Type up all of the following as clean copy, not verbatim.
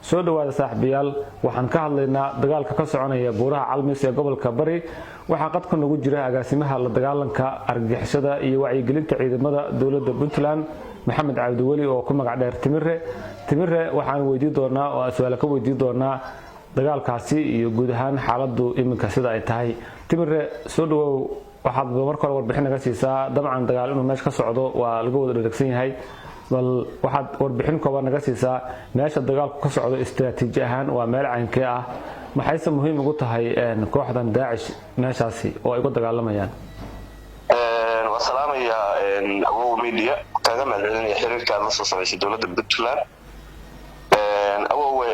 Soo dhowaada, saaxiibayaal. Waxaan ka hadlaynaa dagaalka ka soconaya buuraha Calmis ee gobolka Bari. Waxaa qadka nagu jira agaasimaha la dagaalanka argagixisada iyo wacyigelinta ciidamada dowladda Puntland, Maxamed Cabdiweli, oo ku magac dheer Timire. Timire waxaan weydii doonaa oo su-aale ka weydii doonaa dagaalkaasi iyo guud ahaan xaaladu iminka sida ay tahay. Timire, soo dhawow. Waxaad marka hore warbixin naga siisaa, dabcan dagaal inuu meesha ka socdo waa laga wada dheragsan yahay, bal waxaad warbixin kooban naga siisaa meesha dagaalku ka socdo. Istaraatiiji ahaan waa meel caynkee ah? Maxayse muhiim ugu tahay kooxdan Daacish meeshaasi oo ay uga dagaalamayaan? Waa salaamayaa Awow Media, kaaga mahadcelinaya xiriirka aad la soo samaysay dowladda Puntland. Awowe,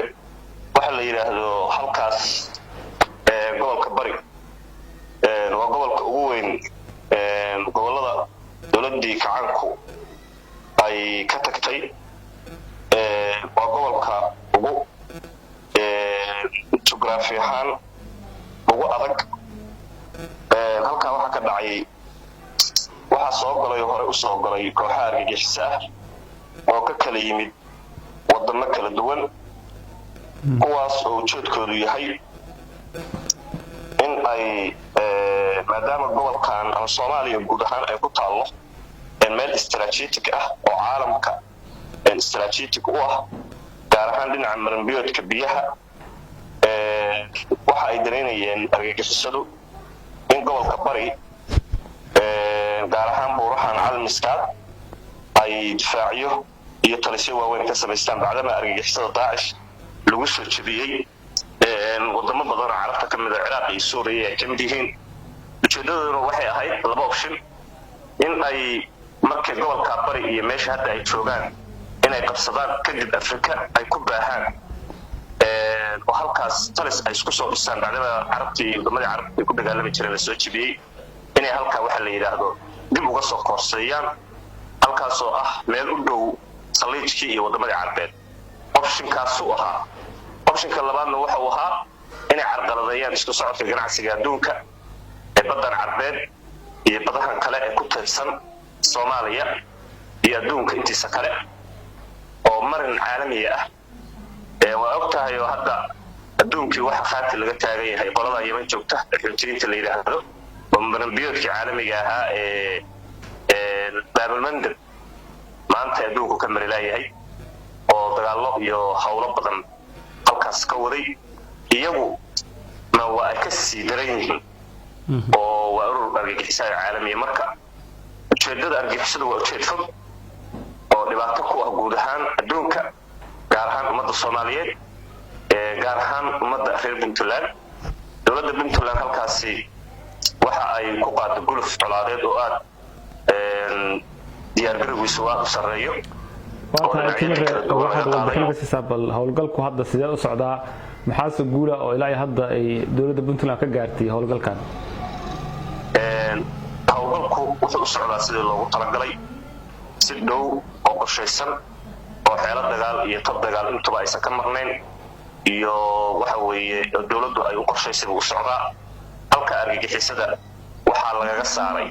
waxa la yidhaahdo halkaas gobolka Bari waa gobolka ugu weyn gobolada dowladdii kacaanku ay ka tagtay. Waa gobolka ugu jugraafi ahaan ugu adag. Halkaa waxaa ka dhacay, waxaa soo galay oo hore usoo galay kooxaha argagixiso ah oo ka kala yimid wadamo kala duwan, kuwaas oo ujeedkoodu yahay in ay, maadaama gobolkan ama Soomaaliya guud ahaan ay ku taallo meel strategic ah oo caalamka strategic u ah, gaar ahaan dhinaca maranbiyoodka biyaha, waxa ay danaynayeen argagixisadu in gobolka Bari, gaar ahaan buurahan Calmiskaad, ay difaacyo iyo talisyo waaweyn ka samaystaan, bacdama argagixisada Daacish lagu soo jebiyey wadamo badan oo Carabta ka mid a, Ciraaq iyo Suuriya ay ka mid yihiin. Ujeedadooduna waxay ahayd laba option: in ay markay gobolka Bari iyo meesha hadda ay joogaan inay qabsadaan, kadib Afrika ay ku baahaan oo halkaas talis ay isku soo dhisaan, bacdama Carabtii, wadamadii Carabta ay ku dagaalami jireen la soo jebiyey, inay halkaa waxa la yidhaahdo dib uga soo koorseeyaan, halkaasoo ah meel u dhow Khaliijkii iyo wadamadii Carbeed. Optionkaasuu ahaa. Optionka labaadna waxa uu ahaa inay carqaladeeyaan isku socodka ganacsiga adduunka ee baddan Carbeed iyo badahan kale ee ku teedsan Soomaaliya iyo adduunka intiisa kale, oo marin caalamiya ah. Waa og tahay oo hadda adduunkii waxa khaati laga taagan yahay qolada Yeman joogta ee Xuutiyiinta la yidhaahdo, oo maranbiyoodkii caalamiga ahaa ee Baabulmandab maanta adduunku ka marilaayahay, oo dagaallo iyo howlo badan halkaas ka waday. Iyagu na waa ay ka sii daran yihiin oo waa urur argagixisayo caalamiya. Marka ujeedada argagixisadu waa ujeed fog oo dhibaato ku ah guud ahaan adduunka, gaar ahaan ummadda Soomaaliyeed, gaar ahaan ummadda reer Puntland. Dowladda Puntland halkaasi waxa ay ku qaado guluf colaadeed oo aad diyaargarowgiisu aad u sarreeyo. Waa tahay, Timire. Waxaad warbixin naga siisaa bal howlgalku hadda sidee u socdaa? Maxaase guula oo ilaa hadda ay dowladda Puntland ka gaartay howlgalkan? Howlgalku wuxuu u socdaa sidii loogu talagalay, si dhow oo qorshaysan oo xeelo dagaal iyo tab dagaal intuba aysan ka marnayn iyo waxa weeye dowladdu ay u qorshaysay buu u socdaa. Halka argagixisada waxaa lagaga saaray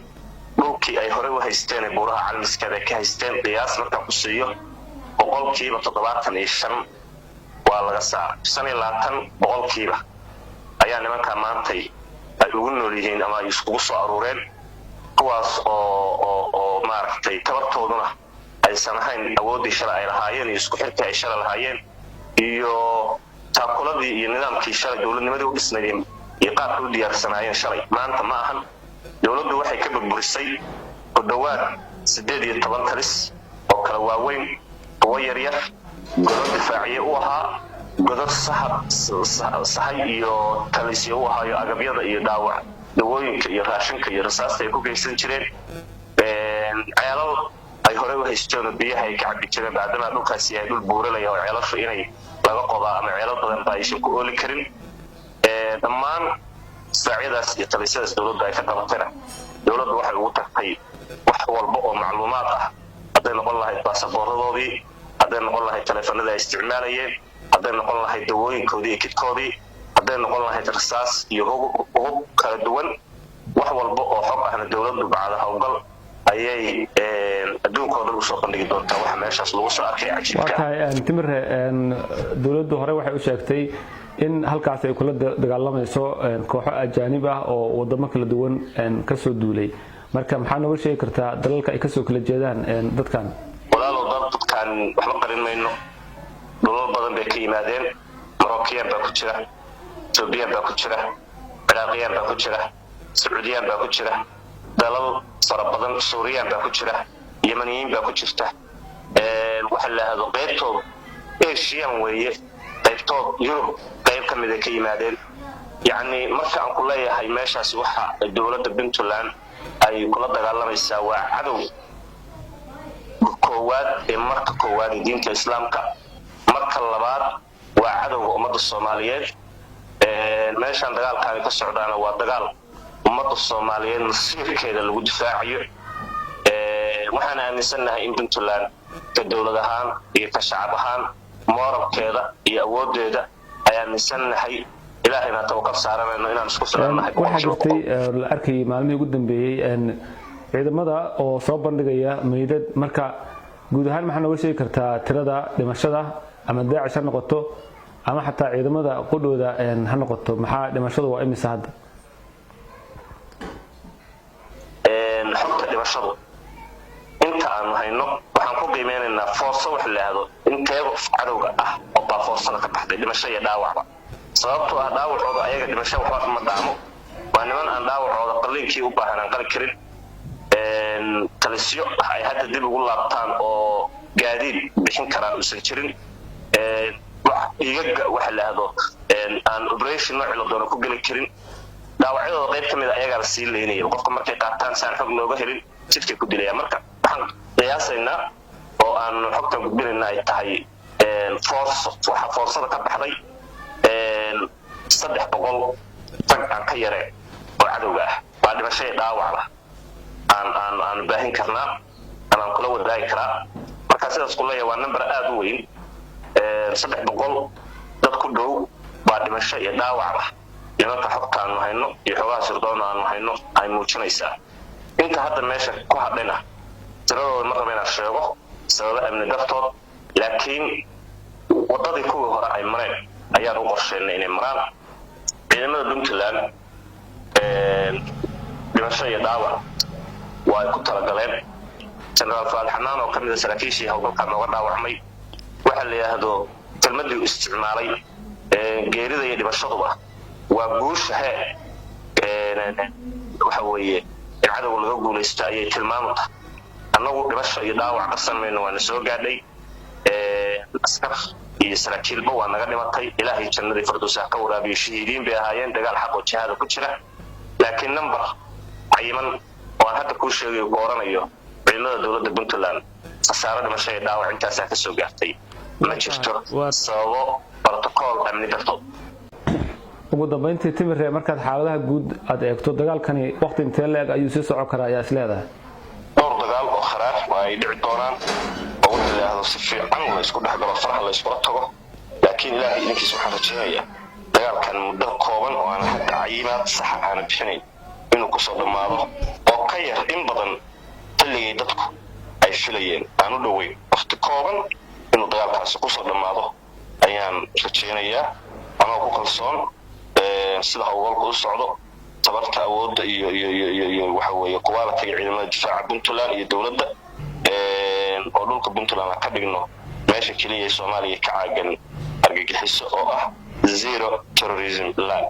dhulkii ay horey u haysteen ee buuraha Calmiskeed ay ka haysteen. Qiyaas markaan ku siiyo, 75% waa laga saaray. 25% ayaa nimankaa maantay ay ugu nool yihiin ama ay iskugu soo aruureen, kuwaas oo maaragtay tabartooduna aysan ahayn awooddii shalay ay lahaayeen iyo isku xirkii ay shalay lahaayeen iyo taakuladii iyo nidaamkii shalay dowladnimadii u dhisnayd iyo qaabkii u diyaarsanaayeen shalay maanta ma ahan. Dowladdu waxay ka burburisay ku dhowaad 18 talis oo kala waaweyn, kuwo yaryar, godod difaaciye u ahaa, godod sahay iyo talisyo u ahaayo, agabyada iyo dhaawac, dawooyinka iyo raashinka iyo rasaasta ay ku geysan jireen, ceelal ay horey u haysteen oo biyaha ay ka cabi jireen, bacdamaa dhulkaasi yahay dhul buuralaya oo ceelashu inay laga qodaa ama ceelal badan ba aysan ku ooli karin. Dhammaan difaacyadaas iyo talisyadaas dowladdu ay ka qabatayna, dowladdu waxay ugu tagtay wax walba oo macluumaad ah, hadday noqon lahayd baasaboorradoodii, hadday noqon lahayd taleefanadii ay isticmaalayeen, hadday noqon lahayd dawooyinkoodii iyo kidkoodii, hadday noqon lahayd rasaas iyo hub kala duwan. Wax walba oo xog ahna dowladdu bacda howlgal ayay adduunka Adduunka oo dhan usoo bandhigi doontaa waxa meeshaas lagu soo arkay cajiibka. Waa tahay, Timire. Dowladdu hore waxay u sheegtay in halkaas ay kula dagaalamayso kooxo ajaanib ah oo wadamo kala duwan kasoo duulay. Marka maxaa nooga sheegi kartaa dalalka ay kasoo kala jeedaan dadkan? Walaalow, dadkan waxba qarin mayno, dhulal badan bay ka yimaadeen. Marokiyaan baa ku jira, Etoobiyaan baa ku jira, Ciraaqiyaan baa ku jira, Sacuudiyaan baa ku jira, dalal fara badan, Suuriyaan baa ku jira, Yemaniyiin baa ku jirta. Waxa la yidhaahdo qaybtood Asian weeye, qaybtood Yurub qayb ka mid ay ka yimaadeen. Yacni marka aan ku leeyahay meeshaasi waxa dowladda Puntland ay kula dagaalamaysaa waa cadow koowaad ee marka koowaad ee diinta Islaamka, marka labaad waa cadowga ummadda Soomaaliyeed. Meeshaan dagaalkaani ka socdaana waa dagaal ummadda Soomaaliyeed masiirkeeda lagu difaacayo. Waxaan aaminsannahay in Puntland ka dowlad ahaan iyo ka shacab ahaan moralkeeda iyo awoodeeda ay aaminsannahay, Ilaahayna tawakal saaranayno inaan isku filannahay. Waxaa jirtay la arkayay maalmihii ugu dambeeyey ciidamada oo soo bandhigaya meydad. Marka guud ahaan maxaa nooga sheegi kartaa tirada dhimashada, ama Daacish ha noqoto ama xataa ciidamada qudhooda ha noqoto? Maxaa dhimashadu waa imisa hadda? Xogta dhimashadu inta aanu hayno waxaan ku qiimeynaynaa foorso wax la yidhaahdo, inteego cadowga ah oo baa foorsada ka baxday, dhimasho iyo dhaawacba. Sababtoo ah dhaawacooda ayaga dhimasho waxba ma dhaamo. Waa niman aan dhaawacooda qalliinkii u baahan aan qali karin, talisyo wax ay hadda dib ugu laabtaan oo gaadiid bixin karaan uusan jirin, igaga waxa la yidhaahdo aan operation nooci la doono ku geli karin. Dhaawacyadooda qayb ka mid a ayagaaba sii leynaya qofka markay qaataan, saan xog looga helin jidkay ku dilaya. Marka waxaan qiyaasaynaa oo aan xogtan gudbinayna ay tahay foors waxa foorsada ka baxday 300 rag aan ka yareen oo cadowga ah baa dhimasho iyo dhaawacba aan baahin karnaa ama aan kula wadaagi karaa. Marka sidaas ku leeyahay, waa number aada u weyn. 300 dad ku dhow baa dhimasho iyo dhaawacba nimanka xogta aanu hayno iyo xogaha sirdoona aanu hayno ay muujinaysaa. Inta hadda meesha ku hadhayna tiradooda ma raba inaan sheego sababo amni dartood, laakiin waddadii kuwii hore ay mareen ayaan u qorsheynay inay maraan. Ciidamada Puntland dhimasho iyo dhaawac waa ay ku talagaleen. Jenaraal Faad Xanaan oo ka mid a saraakiishii howlgalka nooga dhaawacmay, waxa la yidhaahdo kelmadii uu isticmaalay, "Geerida iyo dhimashaduba waa guusha," hee waxa weeye in cadowga laga guulaysto ayay tilmaamu tahay. Annagu dhimasho iyo dhaawac qarsan mayno, waana soo gaadhay. Askar iyo saraakiilba waa naga dhimatay. Ilaahay jannadii firdowsa ka waraabiyo, shahiidiin bay ahaayeen, dagaal xaq oo jihaada ku jira. Laakiin number cayiman oo aan hadda kuu sheegayo ku oranayo ciidamada dowladda Puntland khasaaro dhimasho iyo dhaawac intaasaa ka soo gaartay ma jirto, sababo protocol amni dartood. Ugu dambayntii, Timire, markaad xaaladaha guud aad eegto, dagaalkani waqti intee leeg ayuu sii socon karaa ayaa is leedahay? Dhowr dagaal oo kharaar waa ay dhici doonaan oo waxa la yidhaahdo si fiican la isku dhexgalo, faraha la iskula tago. Laakiin Ilaahay idinkiis waxaan rajaynayaa dagaalkan muddo kooban oo aan hadda cayimaad saxa aana bixinayn inuu kusoo dhammaado, oo ka yar in badan xilligii dadku ay filayeen aan u dhoweyn. Waqti kooban inuu dagaalkaasi kusoo dhammaado ayaan rajaynayaa, anoo ku kalsoon sida howlgalku u socdo, tabarta, awoodda iyo waxa weeye quality-ga ciidamada difaaca Puntland iyo dowladda, oo dhulka Puntland aan ka dhigno meesha keliya ee Soomaaliya ka caagan argagixiso oo ah zero terrorism land.